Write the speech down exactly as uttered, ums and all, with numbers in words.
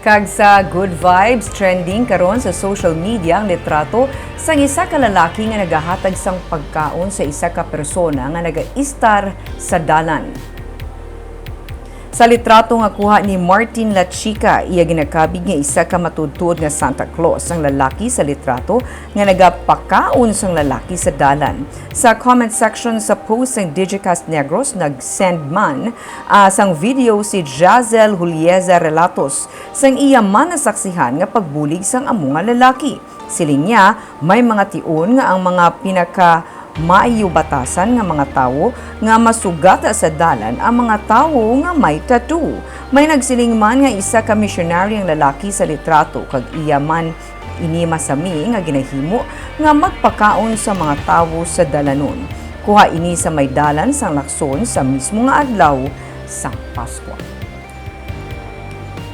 Kag sa Good Vibes, trending karon sa social media ang litrato sang isa ka lalaki nga nagahatag sang pagkaon sa isa ka persona nga nagaistar sa dalan. Sa litrato nga kuha ni Martin Lachica, iya ginakabig nga isa ka matuod-tuod nga Santa Claus ang lalaki sa litrato nga nagapakaon sang lalaki sa dalan. Sa comment section sa post sang Digicast Negros, nag-send man, ah, sang video si Jazel Julieza Relatos sang iya man nasaksihan nga pagbulig sang amo nga lalaki. Siling niya, may mga tion nga ang mga pinaka maayo batasan nga mga tawo nga masugata sa dalan ang mga tawo nga may tattoo. May nagsiling man nga isa ka misyonaryo ang lalaki sa litrato kag iya man ini masami nga ginahimo nga magpakaon sa mga tawo sa dalanon. Kuha ini sa may dalan sang Lacson sa mismo nga adlaw sang Paskwa.